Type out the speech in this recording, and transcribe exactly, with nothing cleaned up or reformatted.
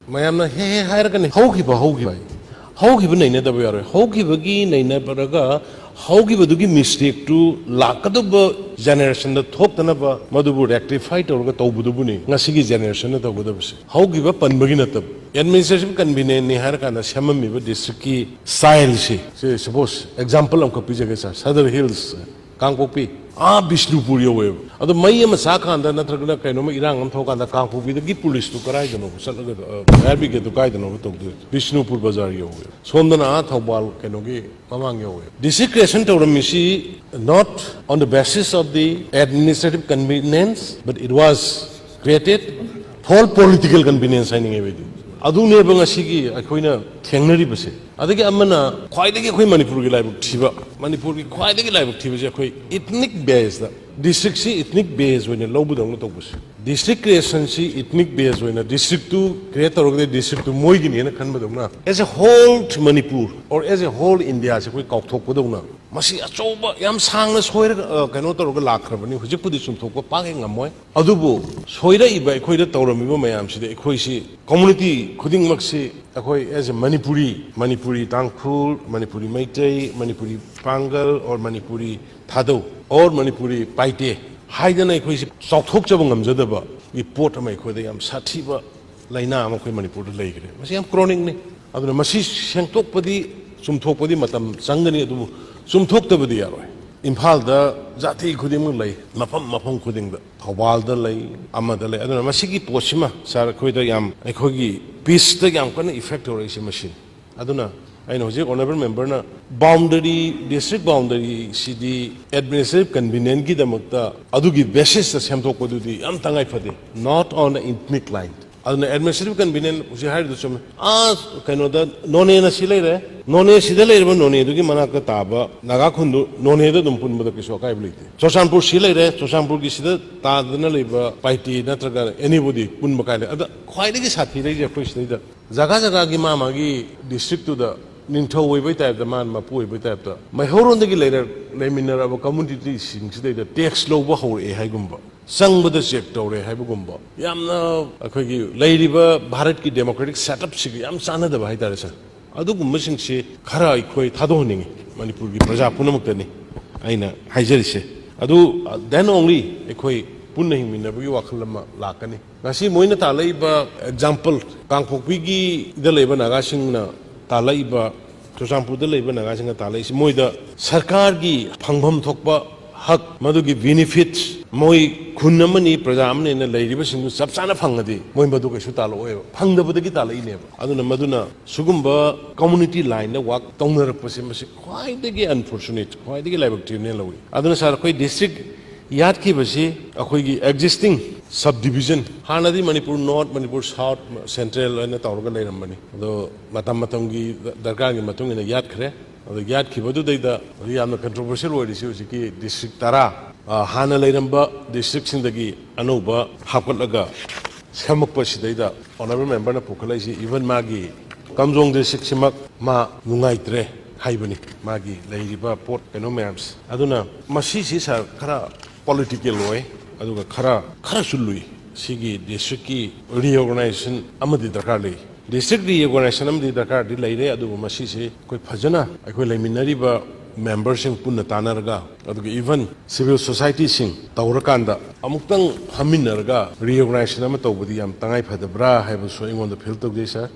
ꯃꯌꯥꯝꯅ ꯍꯦ ꯍꯦ ꯍꯥꯏꯔꯒꯅꯤ, ꯍꯧꯈꯤꯕ ꯍꯧꯈꯤꯕ ꯍꯥꯏ꯫ ꯍꯧꯈꯤꯕ ꯅꯩꯅꯗꯕ ꯌꯥꯔꯣꯏ꯫ ꯍꯧꯈꯤꯕꯒꯤ ꯅꯩꯅꯕꯔꯒ ꯍꯧꯈꯤꯕꯗꯨꯒꯤ ꯃꯤꯁꯇꯦꯛꯇꯨ ꯂꯥꯛꯀꯗꯧꯕ ꯖꯦꯅꯦꯔꯦꯁꯟꯗ ꯊꯣꯛꯇꯅꯕ ꯃꯗꯨꯕꯨ ꯔꯦꯛꯇꯤꯐꯥꯏ ꯇꯧꯔꯒ ꯇꯧꯕꯗꯨꯕꯨꯅꯤ ꯉꯁꯤꯒꯤ ꯖꯦꯅꯦꯔꯦꯁꯟꯅ ꯇꯧꯒꯗꯕꯁꯦ꯫ ꯍꯧꯈꯤꯕ ꯄꯟꯕꯒꯤ ꯅꯠꯇꯕ, ꯑꯦꯗꯃꯤꯅꯤꯁꯇ꯭ꯔꯦꯇꯤꯚ ꯀꯟꯚꯤꯅꯤꯌꯟꯅꯤ ꯍꯥꯏꯔꯀꯥꯟꯗ ꯁꯦꯝꯃꯝꯃꯤꯕ ꯗꯤꯁꯇ꯭ꯔꯤꯛꯀꯤ ꯁ꯭ꯇꯥꯏꯜꯁꯤ, ꯁꯦ, ꯁꯄꯣꯁ ꯑꯦꯛꯖꯥꯝꯄꯜ ꯑꯃꯈꯛ ꯄꯤꯖꯒꯦ ꯁꯥꯔ, ꯁꯗꯔ ꯍꯤꯜꯁ, ꯀꯥꯡꯄꯣꯛꯄꯤ, ꯑꯥ ꯕꯤꯁꯅꯨꯄꯨꯔ ꯌꯧꯋꯦꯕ꯫ ꯑꯗꯣ ꯃꯩ ꯑꯃ ꯆꯥꯀꯥꯟꯗ ꯅꯠꯇ꯭ꯔꯒꯅ ꯀꯩꯅꯣꯝꯃ ꯏꯔꯥꯡ ꯑꯃ ꯊꯣꯛꯑꯀꯥꯟꯗ ꯀꯥꯡꯄꯣꯛꯄꯤꯗꯒꯤ ꯄꯨꯂꯤꯁꯇꯨ ꯀꯗꯥꯏꯗꯅꯣꯕ ꯆꯠꯂꯒ, ꯑ, ꯐꯥꯌꯔ ꯕ꯭ꯔꯤꯒꯦꯗꯇꯨ ꯀꯥꯏꯗꯅꯣꯕ ꯇꯧꯗꯣꯏ? ꯕꯤꯁꯅꯨꯄꯨꯔ ꯕꯖꯥꯔ ꯌꯧꯋꯦꯕ꯫ ꯁꯣꯝꯗꯅ ꯑꯥ ꯊꯧꯕꯥꯜ ꯀꯩꯅꯣꯒꯤ ꯃꯃꯥꯡ ꯌꯧꯋꯦꯕ꯫ ꯗꯤꯁꯇ꯭ꯔꯤꯛ ꯀ꯭ꯔꯤꯌꯦꯁꯟ ꯇꯧꯔꯝꯃꯤꯁꯤ not on the basis of the administrative convenience, but it was created for political convenience ꯍꯥꯏꯅꯤꯡꯉꯦꯕ ꯑꯩꯗꯤ꯫ ꯑꯗꯨꯅꯦꯕ ꯉꯁꯤꯒꯤ ꯑꯩꯈꯣꯏꯅ ꯊꯦꯡꯅꯔꯤꯕꯁꯦ꯫ ꯑꯗꯒꯤ ꯑꯃꯅ ꯈ꯭ꯋꯥꯏꯗꯒꯤ ꯑꯩꯈꯣꯏ ꯃꯅꯤꯄꯨꯔꯒꯤ ꯂꯥꯏꯕꯛ ꯊꯤꯕ, ꯃꯅꯤꯄꯨꯔꯒꯤ ꯈ꯭ꯋꯥꯏꯗꯒꯤ ꯂꯥꯏꯕꯛ ꯊꯤꯕꯁꯦ ꯑꯩꯈꯣꯏ ꯏꯊꯅꯤꯛ ꯕꯦꯁꯇ, ꯗꯤꯁꯇ꯭ꯔꯤꯛꯁꯤ ꯏꯊꯅꯤꯛ ꯕꯦꯁ ꯑꯣꯏꯅ ꯂꯧꯕꯗꯧꯅ ꯇꯧꯕꯁꯦ꯫ ꯗꯤꯁꯇ꯭ꯔꯤꯛ ꯀ꯭ꯔꯤꯌꯦꯁꯟꯁꯤ ꯏꯊꯅꯤꯛ ꯕꯦꯁ ꯑꯣꯏꯅ, ꯗꯤꯁꯇ꯭ꯔꯤꯛꯇꯨ ꯀ꯭ꯔꯤꯌꯦꯠ ꯇꯧꯔꯒꯗꯤ ꯗꯤꯁꯇ꯭ꯔꯤꯛꯇꯨ ꯃꯣꯏꯒꯤꯅꯦꯅ ꯈꯟꯕꯗꯧꯅ, as a whole to Manipur or as a whole Indiaꯁꯦ ꯑꯩꯈꯣꯏ ꯀꯥꯎꯊꯣꯛꯄꯗꯧꯅ, ꯃꯁꯤ ꯑꯆꯧꯕ ꯌꯥꯝ ꯁꯥꯡꯅ ꯁꯣꯏꯔꯒ, ꯑ, ꯀꯩꯅꯣ ꯇꯧꯔꯒ ꯂꯥꯛꯈ꯭ꯔꯕꯅꯤ꯫ ꯍꯧꯖꯤꯛꯄꯨꯗꯤ ꯆꯨꯝꯊꯣꯛꯄ ꯄꯥꯛ ꯍꯦꯛ ꯉꯝꯃꯣꯏ꯫ ꯑꯗꯨꯕꯨ ꯁꯣꯏꯔꯛꯏꯕ ꯑꯩꯈꯣꯏꯗ ꯇꯧꯔꯝꯃꯤꯕ ꯃꯌꯥꯝꯁꯤꯗ ꯑꯩꯈꯣꯏꯁꯤ, ꯀꯝꯃꯨꯅꯤꯇꯤ ꯈꯨꯗꯤꯡꯃꯛꯁꯤ, ꯑꯩꯈꯣꯏ as a Manipuri, ꯃꯅꯤꯄꯨꯔꯤ ꯇꯥꯡꯈꯨꯜ, ꯃꯅꯤꯄꯨꯔꯤ ꯃꯩꯇꯩ, ꯃꯅꯤꯄꯨꯔꯤ ꯄꯥꯡꯒꯜ, or Manipuri Thadou, or Manipuri ꯄꯥꯏꯇꯦ ꯍꯥꯏꯗꯅ ꯑꯩꯈꯣꯏꯁꯤ ꯆꯥꯎꯊꯣꯛꯆꯕ ꯉꯝꯖꯗꯕꯒꯤ ꯄꯣꯠ ꯑꯃ ꯑꯩꯈꯣꯏꯗ ꯌꯥꯝ ꯁꯥꯊꯤꯕ ꯂꯥꯏꯅꯥ ꯑꯃ ꯑꯩꯈꯣꯏ ꯃꯅꯤꯄꯨꯔꯗ ꯂꯩꯈ꯭ꯔꯦ꯫ ꯃꯁꯤ ꯌꯥꯝ ꯀ꯭ꯔꯣꯅꯤꯛꯅꯤ꯫ ꯑꯗꯨꯅ ꯃꯁꯤ ꯁꯦꯡꯗꯣꯛꯄꯗꯤ, ꯆꯨꯝꯊꯣꯛꯄꯗꯤ ꯃꯇꯝ ꯆꯪꯒꯅꯤ, ꯑꯗꯨꯕꯨ ꯆꯨꯝꯊꯣꯛꯇꯕꯗꯤ ꯌꯥꯔꯣꯏ꯫ ꯏꯝꯐꯥꯜꯗ ꯖꯥꯇꯤ ꯈꯨꯗꯤꯡꯃꯛ ꯂꯩ, ꯃꯐꯝ ꯃꯐꯝ ꯈꯨꯗꯤꯡꯗ, ꯊꯧꯕꯥꯜꯗ ꯂꯩ, ꯑꯃꯗ ꯂꯩ꯫ ꯑꯗꯨꯅ ꯃꯁꯤꯒꯤ ꯄꯣꯠꯁꯤꯃ ꯁꯥꯔ ꯑꯩꯈꯣꯏꯗ ꯌꯥꯝ, ꯑꯩꯈꯣꯏꯒꯤ ꯄꯤꯁꯇ ꯌꯥꯝ ꯀꯟꯅ ꯏꯐꯦꯛ ꯇꯧꯔꯛꯏꯁꯦ ꯃꯁꯤꯅꯤ꯫ ꯑꯗꯨꯅ ꯑꯩꯅ ꯍꯧꯖꯤꯛ ꯑꯣꯅꯔꯦꯕꯜ ꯃꯦꯝꯕꯔꯅ ꯕꯥꯎꯟꯗꯔꯤ, ꯗꯤꯁꯇ꯭ꯔꯤꯛ ꯕꯥꯎꯟꯗꯔꯤꯁꯤꯗꯤ ꯑꯦꯗꯃꯤꯅꯤꯁꯇ꯭ꯔꯦꯇꯤꯚ ꯀꯟꯚꯤꯅꯤꯌꯟꯒꯤꯗꯃꯛꯇ ꯑꯗꯨꯒꯤ ꯕꯦꯁꯤꯁꯇ ꯁꯦꯝꯗꯣꯛꯄꯗꯨꯗꯤ ꯌꯥꯝ ꯇꯉꯥꯏ ꯐꯗꯦ, not on the ethnic line꯫ ꯑꯗꯨꯅ ꯑꯦꯗꯃꯤꯅꯤꯁꯇ꯭ꯔꯦꯇꯤꯚ ꯀꯟꯚꯤꯅꯤꯌꯟ ꯍꯧꯖꯤꯛ ꯍꯥꯏꯔꯤꯗꯨ ꯆꯨꯝꯃꯦ꯫ ꯑꯥ, ꯀꯩꯅꯣꯗ, ꯅꯣꯅꯦꯅ ꯁꯤ ꯂꯩꯔꯦ, ꯅꯣꯅꯦ ꯁꯤꯗ ꯂꯩꯔꯤꯕ ꯅꯣꯅꯦꯗꯨꯒꯤ ꯃꯅꯥꯛꯇ ꯇꯥꯕ ꯅꯥꯒꯥ ꯈꯨꯟꯗꯨ ꯅꯣꯅꯦꯗ ꯑꯗꯨꯝ ꯄꯨꯟꯕꯗ ꯀꯩꯁꯨ ꯑꯀꯥꯏꯕ ꯂꯩꯇꯦ꯫ ꯆꯨꯔꯆꯥꯟꯄꯨꯔ ꯁꯤ ꯂꯩꯔꯦ, ꯆꯨꯔꯆꯥꯟꯄꯨꯔꯒꯤ ꯁꯤꯗ ꯇꯥꯗꯅ ꯂꯩꯕ ꯄꯥꯏꯇꯦ ꯅꯠꯇ꯭ꯔꯒ anybody ꯄꯨꯟꯕ ꯀꯥꯏ ꯂꯩ꯫ ꯑꯗ ꯈ꯭ꯋꯥꯏꯗꯒꯤ ꯁꯥꯊꯤꯔꯛꯏꯁꯦ ꯑꯩꯈꯣꯏ ꯁꯤꯗꯩꯗ ꯖꯒꯥ ꯖꯒꯥꯒꯤ ꯃꯥ ꯃꯥꯒꯤ ꯗꯤꯁꯇ꯭ꯔꯤꯛꯇꯨꯗ ꯅꯤꯡꯊꯧ ꯑꯣꯏꯕꯩ ꯇꯥꯏꯞꯇ, ꯃꯥꯅ ꯃꯄꯨ ꯑꯣꯏꯕꯩ ꯇꯥꯏꯞꯇ, ꯃꯩꯍꯧꯔꯣꯟꯗꯒꯤ ꯂꯩꯔ-, ꯂꯩꯃꯤꯟꯅꯔꯕ ꯀꯝꯃꯨꯅꯤꯇꯤꯁꯤꯡꯁꯤꯗꯩꯗ ꯇꯦꯛꯁ ꯂꯧꯕ ꯍꯧꯔꯛꯑꯦ ꯍꯥꯏꯒꯨꯝꯕ꯫ ꯆꯪꯕꯗ ꯆꯦꯛ ꯇꯧꯔꯦ ꯍꯥꯏꯕꯒꯨꯝꯕ, ꯌꯥꯝꯅ ꯑꯩꯈꯣꯏꯒꯤ ꯂꯩꯔꯤꯕ ꯚꯥꯔꯠꯀꯤ democratic setup ꯁꯤꯒ ꯌꯥꯝ ꯆꯥꯟꯅꯗꯕ ꯍꯥꯏꯇꯥꯔꯦ ꯁꯥꯔ꯫ ꯑꯗꯨꯒꯨꯝꯕꯁꯤꯡꯁꯤ ꯈꯔ ꯑꯩꯈꯣꯏ ꯊꯥꯗꯣꯛꯍꯟꯅꯤꯡꯉꯤ ꯃꯅꯤꯄꯨꯔꯒꯤ ꯄ꯭ꯔꯖꯥ ꯄꯨꯝꯅꯃꯛꯇꯅꯤ ꯑꯩꯅ ꯍꯥꯏꯖꯔꯤꯁꯦ꯫ ꯑꯗꯨ then only ꯑꯩꯈꯣꯏ ꯄꯨꯟꯅ ꯍꯤꯡꯃꯤꯟꯅꯕꯒꯤ ꯋꯥꯈꯜ ꯑꯃ ꯂꯥꯛꯀꯅꯤ꯫ ꯉꯁꯤ ꯃꯣꯏꯅ ꯇꯥꯜꯂꯛꯏꯕ example, ꯀꯥꯡꯄꯣꯛꯄꯤꯒꯤꯗ ꯂꯩꯕ ꯅꯥꯒꯥꯁꯤꯡꯅ ꯇꯥꯜꯂꯛꯏꯕ, ꯆꯨꯔꯆꯥꯟꯄꯨꯔꯗ ꯂꯩꯕ ꯅꯥꯒꯥꯁꯤꯡꯅ ꯇꯥꯜꯂꯛꯏꯁꯤ, ꯃꯣꯏꯗ ꯁꯔꯀꯥꯔꯒꯤ ꯐꯪꯐꯝ ꯊꯣꯛꯄ ꯍꯛ, ꯃꯗꯨꯒꯤ benefits, ꯃꯣꯏ ꯈꯨꯟ ꯑꯃꯅꯤ, ꯄ꯭ꯔꯖꯥ ꯑꯃꯅꯤꯅ ꯂꯩꯔꯤꯕꯁꯤꯡꯗꯨ ꯆꯞ ꯆꯥꯅ ꯐꯪꯉꯗꯤ ꯃꯣꯏ ꯃꯗꯨ ꯀꯩꯁꯨ ꯇꯥꯜꯂꯛꯑꯣꯏꯕ, ꯐꯪꯗꯕꯗꯒꯤ ꯇꯥꯜꯂꯛꯏꯅꯦꯕ꯫ ꯑꯗꯨꯅ ꯃꯗꯨꯅ ꯁꯤꯒꯨꯝꯕ community line ꯗ work ꯇꯧꯅꯔꯛꯄꯁꯦ ꯃꯁꯤ ꯈ꯭ꯋꯥꯏꯗꯒꯤ unfortunate, ꯈ꯭ꯋꯥꯏꯗꯒꯤ ꯂꯥꯏꯕꯛ ꯊꯤꯕꯅꯦ ꯂꯧꯏ꯫ ꯑꯗꯨꯅ ꯁꯥꯔ, ꯑꯩꯈꯣꯏ district ꯌꯥꯠꯈꯤꯕꯁꯤ ꯑꯩꯈꯣꯏꯒꯤ existing subdivision, ꯍꯥꯟꯅꯗꯤ Manipur North, Manipur South, Central ꯍꯥꯏꯅ ꯇꯧꯔꯒ ꯂꯩꯔꯝꯕꯅꯤ꯫ ꯑꯗꯣ ꯃꯇꯝ ꯃꯇꯝꯒꯤ ꯗꯔꯀꯥꯔꯒꯤ ꯃꯇꯨꯡ ꯏꯟꯅ ꯌꯥꯠꯈ꯭ꯔꯦ꯫ ꯑꯗꯣ ꯌꯥꯠꯈꯤꯕꯗꯨꯗꯩꯗ ꯍꯧꯖꯤꯛ ꯌꯥꯝꯅ controversial ꯑꯣꯏꯔꯤꯁꯤ ꯍꯧꯖꯤꯛꯀꯤ district ꯇꯔꯥ, ꯑ, ꯍꯥꯟꯅ ꯂꯩꯔꯝꯕ district ꯁꯤꯡꯗꯒꯤ ꯑꯅꯧꯕ ꯍꯥꯞꯀꯠꯂꯒ ꯁꯦꯝꯃꯛꯄꯁꯤꯗꯩꯗ honourable member ꯅ ꯄꯨꯈꯠꯂꯛꯏꯁꯤ, even ꯃꯥꯒꯤ ꯀꯥꯝꯖꯣꯡ district ꯁꯤꯃꯛ ꯃꯥ ꯅꯨꯡꯉꯥꯏꯇ꯭ꯔꯦ ꯍꯥꯏꯕꯅꯤ, ꯃꯥꯒꯤ ꯂꯩꯔꯤꯕ ꯄꯣꯠ ꯀꯩꯅꯣ ꯃꯌꯥꯝꯁꯦ꯫ ꯑꯗꯨꯅ ꯃꯁꯤꯁꯤ ꯁꯥꯔ ꯈꯔ political ꯑꯣꯏ, ꯑꯗꯨꯒ ꯈꯔ, ꯈꯔꯁꯨ ꯂꯨꯏ꯫ ꯁꯤꯒꯤ district ꯀꯤ reorganization ꯑꯃꯗꯤ ꯗꯔꯀꯥꯔ ꯂꯩ꯫ District reorganization ꯑꯃꯗꯤ ꯗꯔꯀꯥꯔꯗꯤ ꯂꯩꯔꯦ, ꯑꯗꯨꯕꯨ ꯃꯁꯤꯁꯤ ꯑꯩꯈꯣꯏ ꯐꯖꯅ ꯑꯩꯈꯣꯏ ꯂꯩꯃꯤꯟꯅꯔꯤꯕ member ꯁꯤꯡ ꯄꯨꯟꯅ ꯇꯥꯟꯅꯔꯒ, ꯑꯗꯨꯒ even civil society ꯁꯤꯡ ꯇꯧꯔꯀꯥꯟꯗ ꯑꯃꯨꯛꯇꯪ ꯐꯝꯃꯤꯟꯅꯔꯒ reorganization ꯑꯃ ꯇꯧꯕꯗꯤ ꯌꯥꯝ ꯇꯉꯥꯏ ꯐꯗꯕ꯭ꯔꯥ ꯍꯥꯏꯕꯁꯨ ꯑꯩꯉꯣꯟꯗ feel ꯇꯧꯖꯩ ꯁꯥꯔ꯫